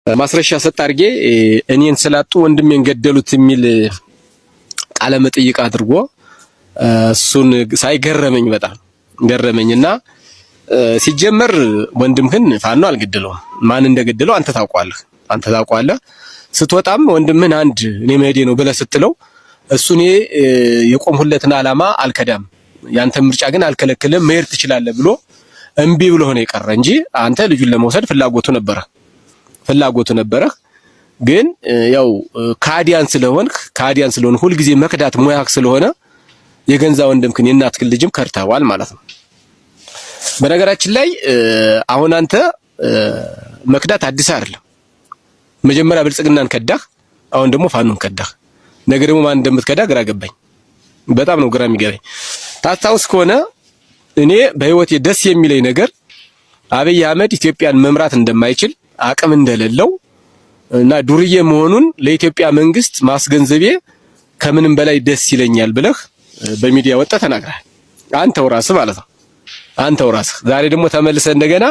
ማስረሻ ሰጥ አድርጌ እኔን ስላጡ ወንድሜን ገደሉት የሚል ቃለ መጠይቅ አድርጎ እሱን ሳይገረመኝ በጣም ገረመኝና ሲጀመር ወንድምህን ፋኖ አልገደለውም። ማን እንደገደለው አንተ ታውቀዋለህ፣ አንተ ታውቀዋለህ። ስትወጣም ወንድምህን አንድ እኔ መሄዴ ነው ብለህ ስትለው እሱ እኔ የቆምሁለትን ዓላማ አልከዳም፣ ያንተ ምርጫ ግን አልከለክልም፣ መሄድ ትችላለህ ብሎ እምቢ ብሎ ሆነ የቀረ እንጂ አንተ ልጁን ለመውሰድ ፍላጎቱ ነበረ ፍላጎቱ ነበረህ። ግን ያው ካዲያን ስለሆንክ ካዲያን ስለሆንክ ሁልጊዜ መክዳት ሙያህ ስለሆነ የገንዛ ወንድምህን የእናትህን ልጅም ከድተዋል ማለት ነው። በነገራችን ላይ አሁን አንተ መክዳት አዲስ አይደለም። መጀመሪያ ብልጽግናን ከዳህ፣ አሁን ደግሞ ፋኖን ከዳህ። ነገ ደግሞ ማን እንደምትከዳ ግራ ገባኝ። በጣም ነው ግራ የሚገባኝ። ታስታውስ ከሆነ እኔ በህይወቴ ደስ የሚለኝ ነገር አብይ አህመድ ኢትዮጵያን መምራት እንደማይችል፣ አቅም እንደሌለው እና ዱርዬ መሆኑን ለኢትዮጵያ መንግስት ማስገንዘቤ ከምንም በላይ ደስ ይለኛል ብለህ በሚዲያ ወጣ ተናግረሃል። አንተው ራስህ ማለት ነው። አንተው ራስህ ዛሬ ደግሞ ተመልሰህ እንደገና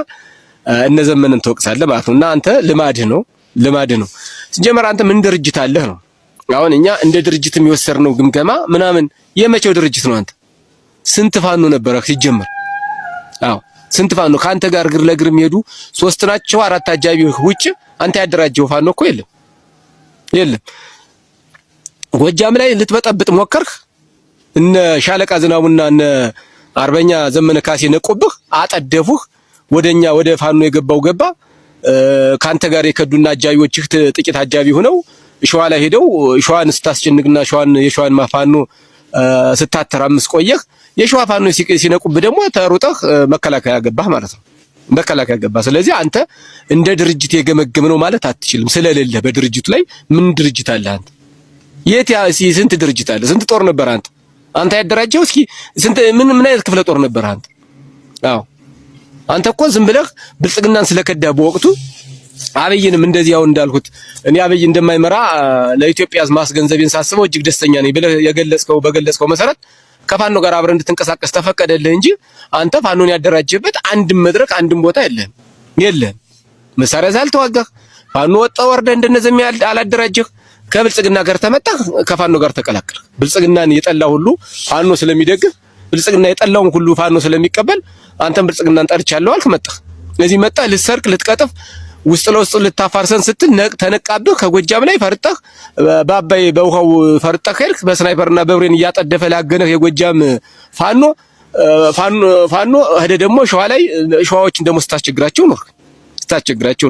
እነ ዘመንን ትወቅሳለህ ማለት ነው። እና አንተ ልማድህ ነው ልማድህ ነው። ሲጀመር አንተ ምን ድርጅት አለህ ነው። አሁን እኛ እንደ ድርጅት የሚወሰድነው ግምገማ ምናምን የመቼው ድርጅት ነው? አንተ ስንት ፋኖ ነበረህ ሲጀመር? አዎ ስንት ፋኖ ከአንተ ጋር እግር ለእግር የሚሄዱ ሶስት ናቸው አራት አጃቢዎች ውጭ አንተ ያደራጀው ፋኖ እኮ የለም የለም። ጎጃም ላይ ልትበጠብጥ ሞከርህ። እነ ሻለቃ ዝናቡና እነ አርበኛ ዘመነ ካሴ ነቁብህ፣ አጠደፉህ። ወደኛ ወደ ፋኖ የገባው ገባ። ካንተ ጋር የከዱና አጃቢዎችህ ጥቂት አጃቢ ሆነው ሸዋ ላይ ሄደው ሸዋን ስታስጨንቅና ሸዋን የሸዋን ፋኖ ስታተራምስ ቆየህ። የሸዋ ፋኖ ሲነቁብህ ደግሞ ተሩጠህ መከላከያ ገባህ ማለት ነው። መከላከያ ገባህ። ስለዚህ አንተ እንደ ድርጅት የገመገም ነው ማለት አትችልም፣ ስለሌለህ በድርጅቱ ላይ ምን ድርጅት አለህ አንተ? የት ስንት ድርጅት አለ? ስንት ጦር ነበር አንተ አንተ ያደራጀው? እስኪ ስንት ምን ምን አይነት ክፍለ ጦር ነበር አንተ? አዎ አንተ እኮ ዝም ብለህ ብልጽግናን ስለከዳ በወቅቱ አብይንም እንደዚህ አሁን እንዳልኩት እኔ አብይ እንደማይመራ ለኢትዮጵያ ማስገንዘቤን ሳስበው እጅግ ደስተኛ ነኝ ብለህ የገለጽከው በገለጽከው መሰረት ከፋኖ ጋር አብረህ እንድትንቀሳቀስ ተፈቀደልህ እንጂ አንተ ፋኖን ያደራጀበት አንድም መድረክ አንድም ቦታ የለህም የለህም። መሳሪያ ሳልተዋጋህ ፋኖ ወጣ ወርደ እንደነዚህ አላደራጀህ። ከብልጽግና ጋር ተመጣህ፣ ከፋኖ ጋር ተቀላቀልህ። ብልጽግናን የጠላ ሁሉ ፋኖ ስለሚደግፍ፣ ብልጽግና የጠላውን ሁሉ ፋኖ ስለሚቀበል አንተም ብልጽግናን ጠልቻለሁ አልክ፣ መጣህ። እዚህ መጣህ ልትሰርቅ ልትቀጥፍ ውስጥ ለውስጥ ልታፋርሰን ስትል ተነቃብህ። ከጎጃም ላይ ፈርጠህ በአባይ በውሃው ፈርጠህ ሄድክ። በስናይፐርና በብሬን እያጠደፈ ላገነህ የጎጃም ፋኖ ፋኖ ፋኖ ሄደ ደግሞ ሸዋ ላይ ሸዋዎችን ደግሞ ስታስቸግራቸው ኖርክ ስታስቸግራቸው